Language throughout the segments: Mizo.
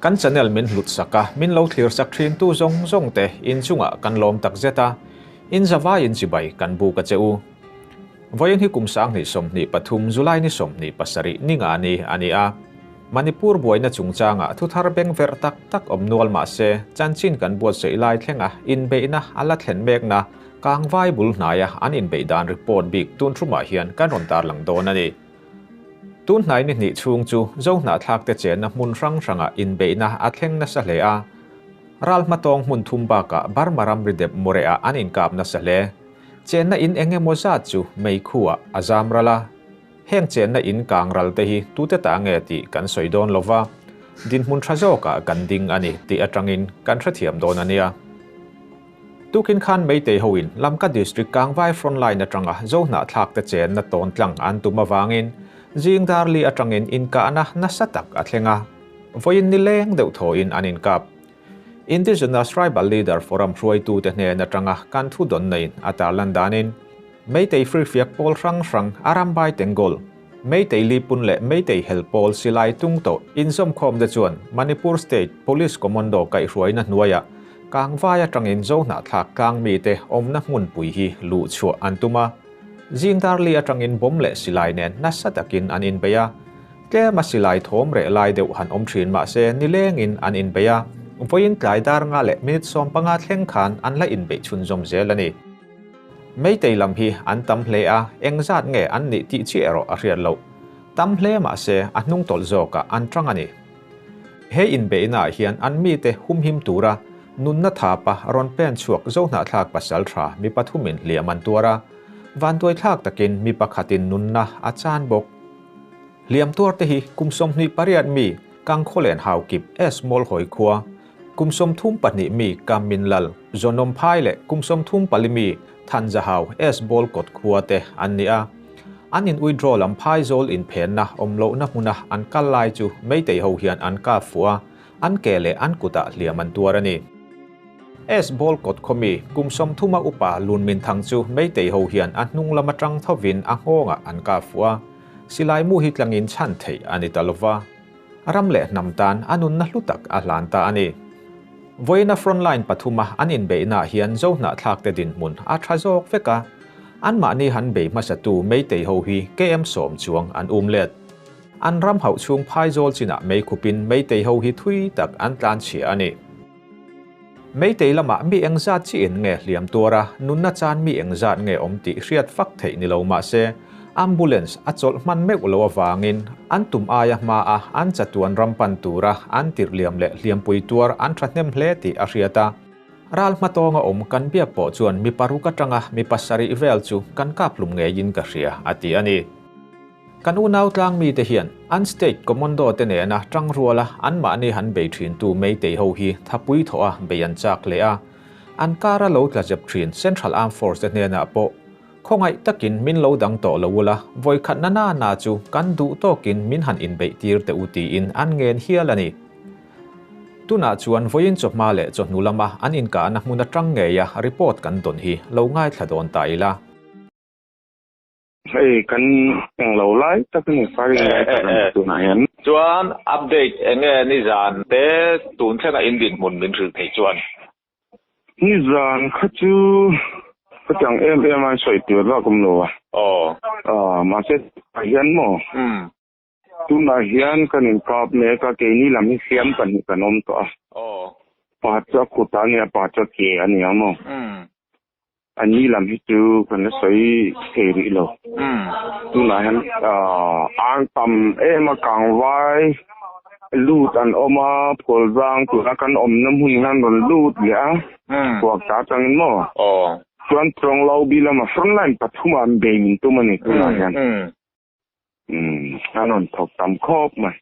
Kan channel min hlut sak a, min lo thlir sak thin tu zawng zawng te in chungah kan lawm tak zet a, in zavaiin chibai kan buk a che u. Vawiin hi kum 2023 July ni 27 ni nga ni a ni a. Manipur buaina chungchangah thuthar beng verh tak tak awm nual mah se, chanchin kan buatsaih lai thlenga inbeihna a la thlen mekna Kangvai bul hnaia an inbeih dan report bik tun thumah hian kan rawn tarlang dawn a ni. Tun hnai ni hnih chhung chu Zohnahthlakte chenna hmun hrang hrangah inbeihna a thleng nasa hle a. Ral hmatawng hmun thum bakah Burma ramri dep Mawrehah an inkap nasa hle. Chenna in eng emaw zat chu meikhuah a zam ral a. Heng chenna in kang ral te hi tute ta nge tih kan sawi dawn lo va, dinhmun tha zawkah kan ding a ni tih atangin kan hrethiam dawn a nia. Tukin khan Meitei hoin Lamka District Kangvai Frontline atanga Zohnahthlak te chenna tawn tlang an tum avangin zing dar li atangin inkahna nasa tak a thleng a, vawiin ni leng deuh thawhin an inkap. Indigenous Tribal Leader Forum hruaitute hnen atanga kan thu dawn neiin a tarlan danin Meitei firfiak pawl hrang hrang Arambai Tengol, Meitei Lipun leh Meitei Hel pawl silai tung tawh inzawmkhawmte chuan Manipur State Police Commando kaihhruaina hnuaiah Kangvai atangin Zohnahthlak tlang mite awmna hmunpui hi luh chhuah an tum a. Zing darli atangin bomb leh silai nen nasa takin an inbei a. Tlema silai thawm reh lai deuh han awm thin mah se nilengin an inbei a, vawiin tlai dar nga leh minute 15 thleng khan an la inbeih chhunzawm zel a ni. Meitei lam hi an tam hle a, eng zat nge an nih tih chiah erawh a hriat loh. Tam hle mah se a hnung tawlh zawkah an tang a ni. He inbeihnaah hian an mite humhim tura nunna thapa rawn pen chhuak Zohnahthlak pasal tha mi pathumin hliam an tuar a, vanduaithlak takin mi pakhatin nunna a chan bawk. Hliam tuarte hi kum 28 mi Kangkhawlen Haukip S Mawlhawi khua, kum 32 mi Kamminlal Zawnomphai leh kum 34 mi Thanzahau S Bawlkawt khua te an ni a. An in withdraw lam phaizawl inphenna awm lohna hmuna an kal lai chu Meitei ho hian an kap fuh a, an ke leh an kutah hliam an tuar a ni. S Bawlkawt khaw mi kum 30 a upa Lunmin Thang chu Meitei ho hian a hnung lam atang thovin a nghawngah an kap fuh a, silai mu hi tlangin chhan theih a ni ta lova. Ram leh hnam tan a nunna hlu tak a hlan ta a ni. Vawiina frontline pathuma an inbeihnaah hian Zohnahthlakte dinhmun a tha zawk vek a, anmahni han bei hmasatu Meitei ho hi KM 10 chuang an um let. An ram hauh chhung phaizawl chinah mei khupin Meitei ho hi thui tak an tlan chhia a ni. Meitei lamah mi engzat chiin nge hliam tuar a, nunna chan mi engzat nge awm tih hriat fak theih ni lo mah se, ambulance a chawlh hman meuh lo avangin an tum aia hma a an chatuan ram pan tura an tirh liam leh hliampui tuar an thahnem hle tih a hriat a. Ral hmatawnga awm kan biak pawh chuan mi paruk atanga mi pasarih vel chu kan kap hlum ngeiin ka hria a ti a ni. Kan unau tlang mite hian an state commando te nena tang ruala anmahni han bei thin tu Meitei ho hi thapui thawh a bei an chak leh a. An kara lo tla zep thin Central Armed Force te hnenah pawh khawngaih takin min lo dang tawh lo ula, vawikhat na na na chu kan duh tawkin min han inbeih tir teh u tiin an ngen hial a ni. Tunah chuan vawiin chawhma leh chawhnu lama an inkahna hmun atang ngeia report kan dawn hi lo ngaithla dawn ta ila. Hei kan englo lai tak a ni, firing lai tak a ni tunah hian. Chuan update enge nizan te tun thlenga in dinhmun min hrilh theih chuan? Nizan kha chu khatiang em em a sawi tur vak awm lo a. Aw. Mahse tunah hian maw? Tunah hian kan inkap mek a, keini lam hi hliam pahnih kan awm tawh a. Aw. Pakhat chu a kut a nia, pakhat chu a ke a nia maw? A ni lam hi chu kan la sawi thei rih lo. Tunah hian an tam em a, kangvai lut an awm a, Phawlzang tuna kan awmna hmun hian rawn lut leh a, Puak ta atangin maw? Chuan Tlawnglo bi lama frontline pathumah an bei min tum a ni tunah hian. An rawn thawk tam khawp mai.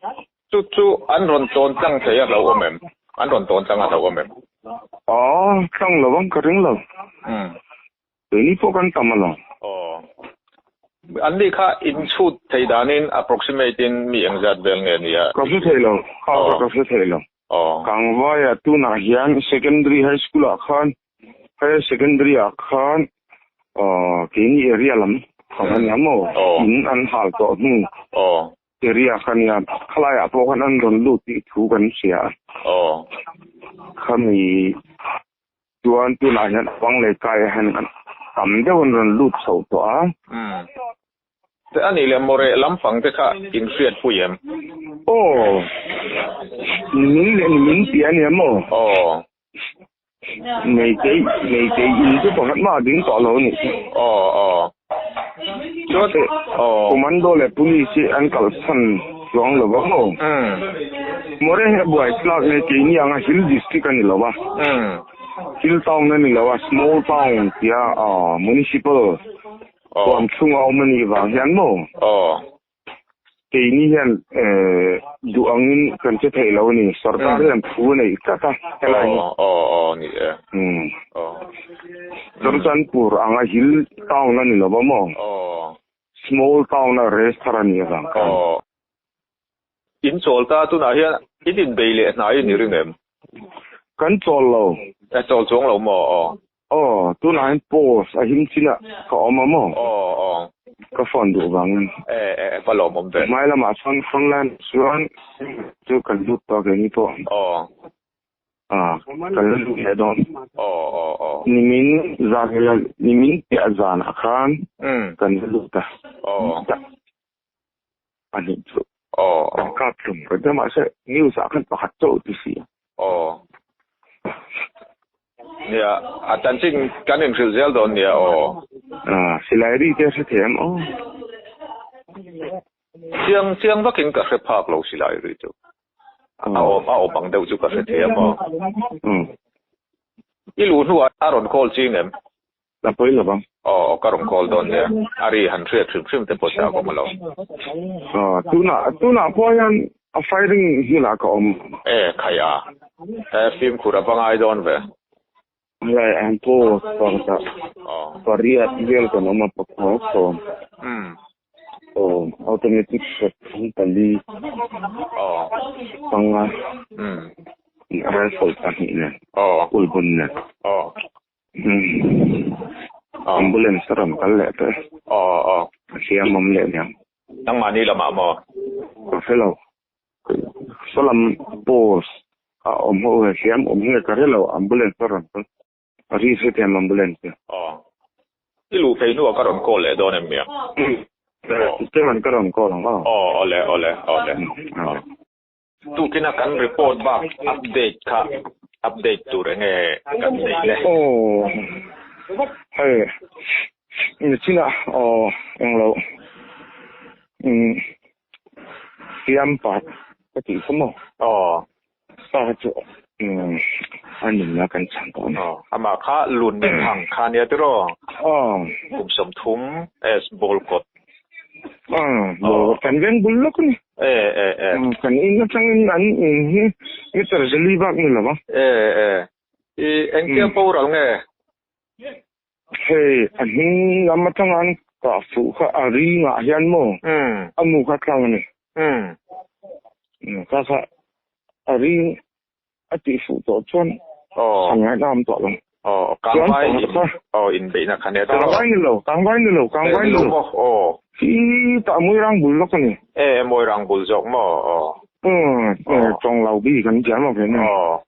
Chu chu an rawn tawn tlang thei a hlauhawm em? An rawn tawn tlang a hlauhawm em? Aw, tlang lo ang ka ring lo. Keini pawh kan tam alawm. Aw. An ni kha in chhut thei danin approximate in mi engzat vel nge nia? Ka hre thei lo. Kha ka hre thei lo. Aw. Kangvaia tunah hian secondary high school ah khan higher secondary ah khan keini area lam kha ania maw? In an hal tawh hnu. Aw. Area kha nia khalaiah pawh khan an rawn lut tih thu kan hria a. Aw. Khami chuan tunah hian a bang leh kaiah hian tam deuh an rawn lut chho tawh a. Umm. Te a nih leh mawreh lampang te kha in hriat pui em? Aw. Nimin leh nimin tih a nia maw? Aw. Meitei meitei in chu pakhat mah a ding tawh lo a nih chu. Aw aw. Chuan aw. Commando leh police hi an kalsan chuang lo va maw? Umm. Mawreh hi a buai tlak nge keini anga hill district a ni lo va. Umm. Hill town a ni lo a, small town tia municipal huam chhunga awm a nih vang hian maw? Aw. Keini hian duh angin kan che theih lo a ni. Sorkar hian thu a neih tlat a helai hi. Aw aw aw ni e. Umm. Aw. Churachandpur anga hill town a ni lo va maw? Aw. Small town a register a nih avang khan. Aw. In chawl ta tunah hian in inbei leh hnai in i ring em? Kan chawl lo. E chawl chuang lo maw? Aw. Aw, tunah hian post a him chinah ka awm a maw? Aw, aw. Ka phone duh vangin. E, e, va lawmawm ve. Hmai lamah chuan frontline chuan chu kan lut tawh keini pawh. Aw. Ah, kan la lut leh dawn. Aw, aw, aw. Nimin zan nimin piah zanah khan kan la lut a. Aw. Pahnih chu. Aw. Kan kap hlum ka tia mahse news ah khan pakhat chauh ti si a. Aw. Nia, a chanchin kan inhrilh zel dawn nia aw. Ah, silai ri te hre thei em aw. Chiang chiang vakin ka hre phak lo silai ri chu. A awm a awm ang deuh chu ka hre thei em aw. Umm. I luh hnuah a rawn call ching em? La pawi lo vang. Aw, ka rawn call dawn nia. A ri han hriat hrim hrim te pawh chak awm alo. Aw, tunah, tunah pawh hian a firing hmunah ka awm. E, khai a. He fimkhur a va ngai dawn ve. Helai an post pakhatah pariat vel kan awm a, pakua sawm. Umm. Aw, automatic shotgun pali. Aw. Panga. Umm. Rifle pahnih nen. Aw. Ulbun nen. Aw. Ambulance a rawn kal leh tawh e. Aw aw. A hliam awm leh aniang. Nangmahni lamah maw? Ka hre lo. Saw lam post a awm ho e hliam awm nge ka hre lo ambulance a rawn kal. A ri hrethiam ambulance. Aw. I luh phei hnuah ka rawn call leh dawn em nia? Chuan ka rawn call ang aw. Aw awle awle awle. Tukina kan report bak update kha update tur enge kan neih le? Aw hei nichinah aw englo umm siam pat ka tih kha maw? Aw. Sa kha chu umm a nunna kan chhan tawh a ni. Aw amah kha lun min thang kha nia tiraw? Aw. Kum 30 S Bawlkawt. Aw Bawlkawt kan veng bul lawk a ni. E e e. Kan in atangin an in hi meter zali bak ni lo va. E e. I engtia boral nge? Hei a hnung lam atanga an kah fuh kha a ringah hian maw a mu kha tlang a ni. Kha kha a ring a tih fuh tawh chuan san ngaihna awm tawh lo. Aw, kangvai in, aw inbeihna kha nia tiraw? Kangvai ni lo, kangvai ni lo, kangvai ni lo. Aw. Khi tah Moirang bul lawk a ni. E, Moirang bul zawk maw? Aw. Aw, Chawnglo bi kan ti ang lo ve nia. Aw.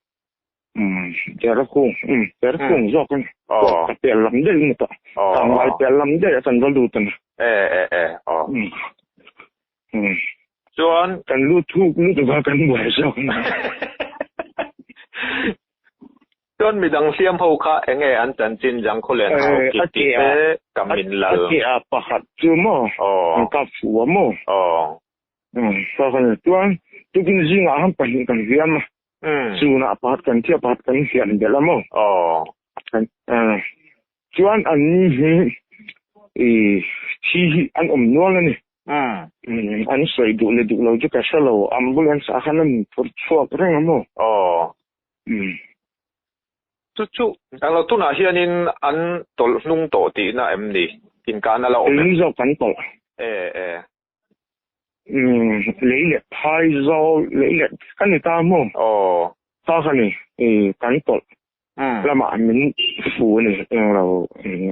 Umm, Terkung, umm, Terkung zawk a ni. Aw. Ka piah lam daih a ni tawh. Aw. Kangvai piah lam daih a kan va lut a ni. E, e, e, aw. Umm. Umm. Chuan. Kan lut thuk lutuk a kan buai zawk na. Chuan midang hliam ho kha enge an chanchin Jangkhawlen hau kik tih te ka min lal. A ke a pakhat chu maw? Aw. An kap fuh a maw? Aw. Umm ka kan chuan tukin zingah han pahnih kan hliam a. Umm. Chunah pakhat kan thi a pakhat kan hliam belh a maw? Aw. Kan chuan an ni hi i thi hi an awm nual a ni. Umm. An sawi duh leh duh lo chu ka hre lo ambulance ah khan an phur chhuak reng a maw? Aw. Umm. Chu chu englo tunah hianin an tawlh hnung tawh tihna em ni? Inkahna la awm em? Keini zawk kan tawlh. E e. Umm lei leh phai zawl lei leh ka ni ta maw? Aw. Ta ka ni i kan tawlh lamah min fu a ni englo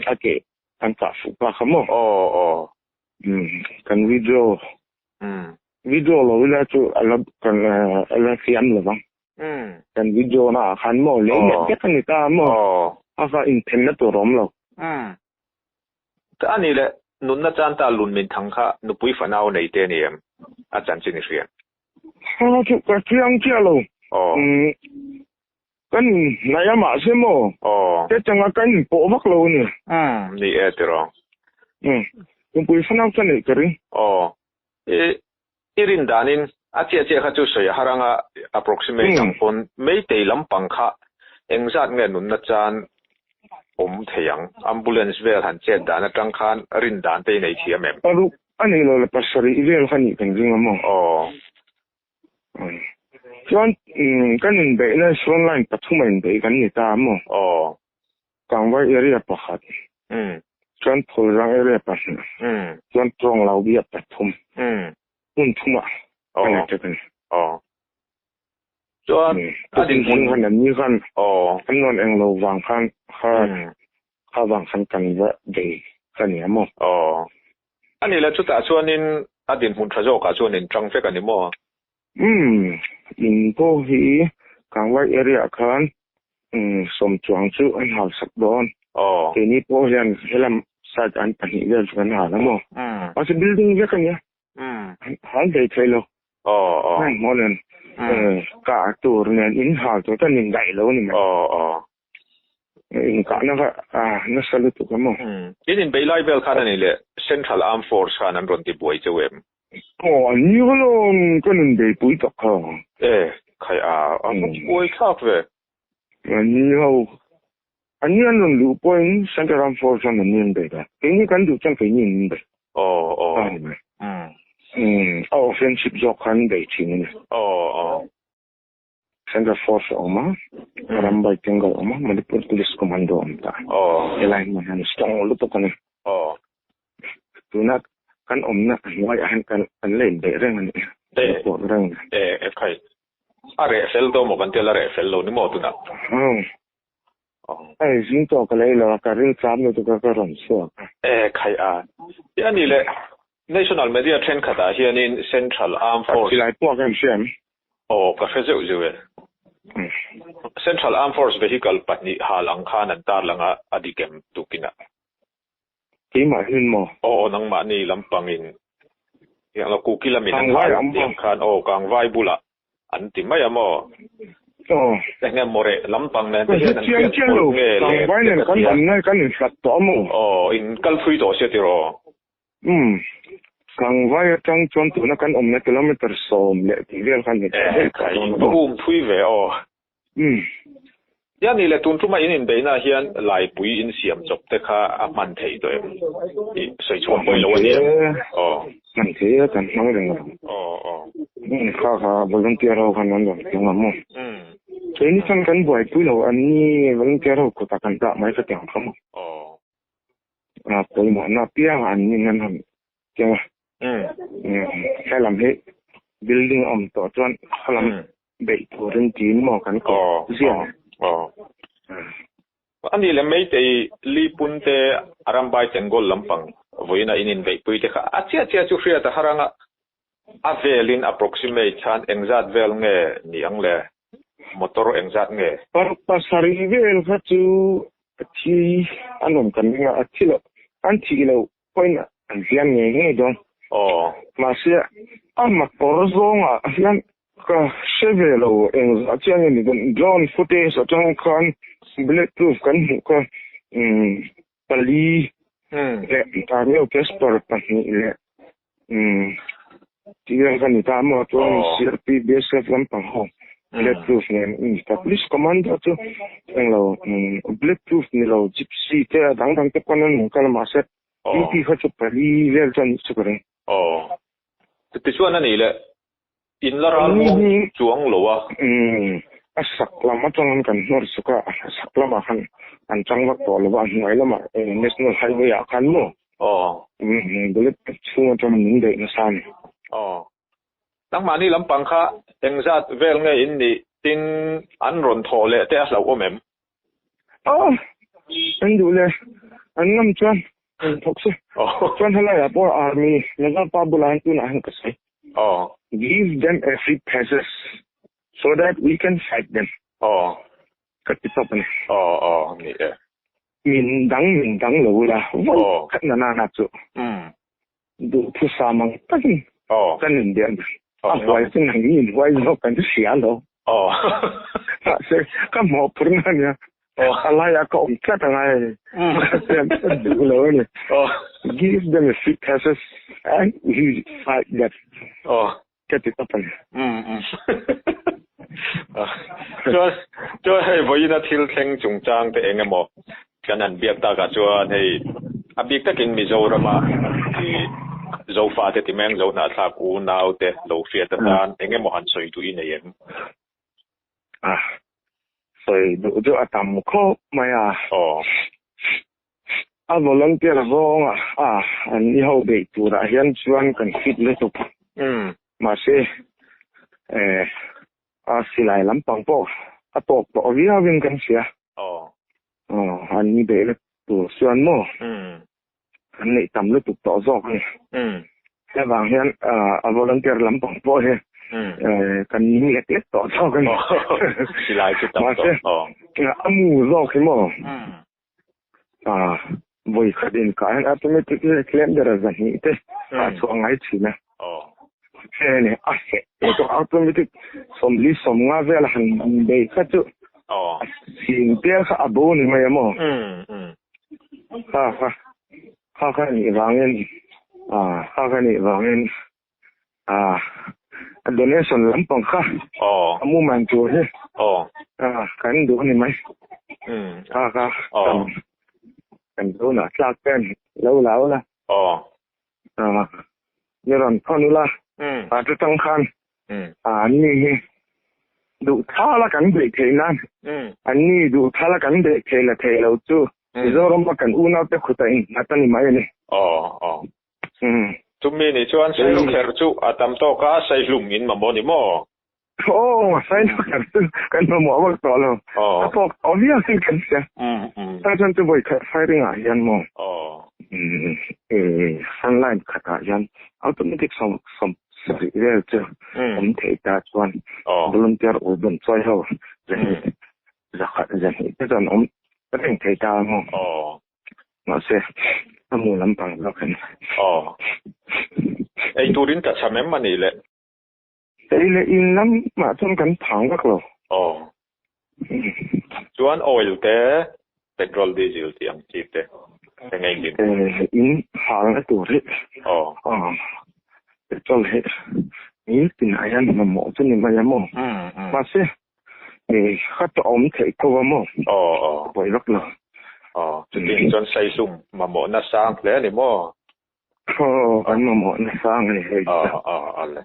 a keh kan kah fuh pa kha maw? Aw aw. Umm kan withdraw. Umm. Video lo ila chu a la kan a la siam lo vang. Kan video na ah khan maw lei leh vek a ni ta maw? A va inthenna tur a awm lo. Ka a nih leh nunna chan ta lun min thang kha nupui fanau nei te a ni em? A chanchin i hria. Ha chu ka chiang chiah lo. Kan hnaih a mahse maw? Te changa kan inpawh vak lo a ni. Ni e tiraw. Nupui fanau chuan neih ka ring. I i rin danin a chiah chiah kha chu sawi a har anga approximate ang pawn Meitei lampang kha engzat nge nunna chan awm thei ang? Ambulance vel han chet dan atang khan rin dan te i nei thiam em? Paruk a nih loh le pasarih vel kha nih kan ring a maw? Aw. Chuan kan inbeihna front line pathum a inbeih kan ni ta a maw? Aw. Kangvar area pakhat, chuan Phulrang area pahnih, chuan Tawnglau biak pathum, hmun thumah kan attack a ni. Chuan a dinhmun khan an ni khan an rawn eng lo vang khan kha vang khan kan va bei ka ni a maw? A nih leh chutah chuanin a dinhmun tha zawkah chuan in tang vek a ni maw? Umm, in pawh hi Kangvar area ah khan sawm chuang chu an hal sak dawn. Keini pawh hian helam side an pahnih vel chu kan hal a maw? Mahse building vek a nia. Hal thei thei lo. Hmanhmawh nen kah tur nen in hal tur chuan in daih lo a ni mai. Inkahna kha nasa lutuk a maw? In inbeih lai vel khan a ni leh Central Armed Force khan an rawn ti buai cheu em? Aw, an ni alawm, ka nun beipui tak kha. E, khai a, a va buai thlak ve. An ni ho, an ni an rawn luh pawhin Central Armed Force chuan an ni an bei ta. Keini kan duh chuan keini an bei. Aw, aw. A ni mai. Umm, a offensive zawk khan an bei thin a ni. Aw, aw. Central Force a awm a, Rambai Tengal a awm a, Manipur Police Commando a awm ta. Helai hmun hian strong lutuk a ni. Tuna kan awmna hnuaiah hian kan la inbeih reng a ni. Kan la pawh reng a ni. E khai, a reh fel dawn maw kan tia la reh fel lo ni maw tunah? Hei zing tawh ka lei lo a, ka ril tlam lutuk a ka rawn chhuak a. E khai a, a ni le National Media thenkhatah hianin Central Armed Force. Silai puak em hria em? Aw, ka hre zeuh zeuh e. Central Armed Force vehicle pahnih hal ang khan an tarlang a, a dik em tukinah? Keimah hian maw? Aw, nangmahni lampangin tiang lo Kuki lamin an hal tiang khan aw, Kangvai bulah an ti mai a maw? Aw. Enge maw reh lampang nen te hian an hriat pawlh nge le? Kangvai nen kan awmna kan inhlat tawh a maw? Aw, in kal thui tawh sia tiraw? Umm, Kangvai atang chuan tuna kan awmna kilometer 10 leh tih vel khan ni tawh daih tawh dawn a maw? Um thui ve aw. Umm. Nia ni le, tun tuma in inbeihna hian laipui in siam chawp te kha a hman theih tawh em? I sawi chhuak pawi lo a ni em? Aw. Hman theih e, kan hmang reng lo. Aw aw. Umm, kha kha volunteer ho khan an rawn tum a maw? Umm. Keini chuan kan buaipui lo, an ni volunteer ho kutah kan dah mai ka ti ang kha maw? Aw. A pawimawhna apiangah an nin an han keng a. Helam hi building a awm tawh chuan khalam beih turin tiin maw kan kawh ziah. A nih leh Meitei Lipun te Arambai Chengol lampang vawiina in inbeihpui te kha a chiah chiah chu hriat a har anga a velin approximate khan engzat vel nge ni ang le? Motor engzat nge? Pasarih vel kha chu a thi an awm kan ring a, a thi loh, an thih loh pawhin an hliam ngei ngei dawn. Aw. Mahse, a motor zawngah hian ka hre ve lo engzah chiah nge ni dawn. Drone footage atang khan bullet proof kan hmuh kha pali leh Armeo Casper pahnih leh Umm tih vel ka ni ta maw chuan CRP BSF lampang ho bulletproof nen a ni ta. Police commander chu englo bulletproof ni lo gypsy te a dang dang te pawn an rawn kal a mahse duty kha chu pali vel chuan nih chu ka ring. Aw tichuan a nih leh in la ral muang chuang lo a. Umm a sak lam atangin kan hnawr chuk a, a sak lamah khan an chang vak tawh lo va, a hnuai lamah National Highway ah khan maw Aw. Umm bullet chhung atang min daih nasa a ni. Aw. Nangmahni lampang kha engzat vel nge in nih tin an rawn thawh leh te a hlauhawm em? Aw. An duh le. An ngam chuan an thawk se. Aw. Chuan helaiah pawh army Naga pa bulah hian tunah hian ka sawi. Aw. Give them a free passes so that we can fight them. Aw. Ka ti tawp a ni. Aw aw ni e. Min dang min dang lo ula vawi khat na nana chu duhthusam ang takin kan inbiak a ni. A huai chu nang ni inhuai zawk kan hria lo. Mahse ka mawhphurhna a nia. A laiah ka awm tlat a ngai a ni. Ka duh lo a ni. Give them a free passes and we fight them. Ka ti tawp a ni. Chuan chuan hei vawiina thil thleng chungchang te eng emaw kan han biak takah chuan hei a bik takin Mizorama i Zofate ti mai ang Zohnahthlak unaute lo hriat atan eng emaw han sawi duh i nei em? A sawi duh chu a tam khawp mai a. Aw. A volunteer zawng a a an ni ho beih turah hian chuan kan fit lutuk. Mahse eh a silai lampang pawh a tawk tawh viau in kan hria. Aw. Aw an ni beih na tur chuan maw kan neih tam lutuk tawh zawk a ni. Hei vang hian a volunteer lampang pawh hi kan ning lek lek tawh zawk a ni. Silai chu tam tawh. Mahse a mu zawk hi maw vawi khat inkah hian automatic hi tlem ber a zahnih te a chhuah ngai thin a. Hei a ni a feh lutuk automatic sawmli sawmnga vel han bei kha chu a chhing tel kha a bo ni mai a maw? Kha kha kha kha nih vangin kha kha nih vangin a donation lampang kha a mu man tur hi kan duh a ni mai. Kha kha kan zona tlak ten lo la ula. Ni rawn thawn ula a chutang khan an ni hi duh thala kan beih theih nan an ni duh thala kan beih theih la theih lo chu Mizoram a kan unaute khutah innghat a ni mai a ni. Chumi nih chuan Sailukher chu a tam tawk a, Saihlum in mamawh ni maw? Aw, Sailukher chu kan mamawh vak tawh lo. A tawk tawh viau in kan hria. Ta chuan chu vawikhat firing ah hian maw? Sunline khatah hian automatic sawm sarih vel chu awm thei ta chuan volunteer urban chawi ho zahnih zakhat zahnih te chuan awm reng thei ta maw? Mahse, a mu lampang zawk in. Aw. Ei turin ka cham em a nih le? Ei leh in lamah chuan kan phang vak lo. Aw. Chuan oil te, petrol, diesel tih ang chi te eng eng din? In halna tur hi. Aw. Aw. Petrol hi nitin ah hian mamawh chu ni mai a maw? Mahse, Kha chu a awm theih tho a maw? Aw aw. Ka pawi vak lo. Aw, chutiang chuan Saihlum mamawh nasang hle a ni maw? Aw, kan mamawh nasang a ni hei. Aw aw, a le.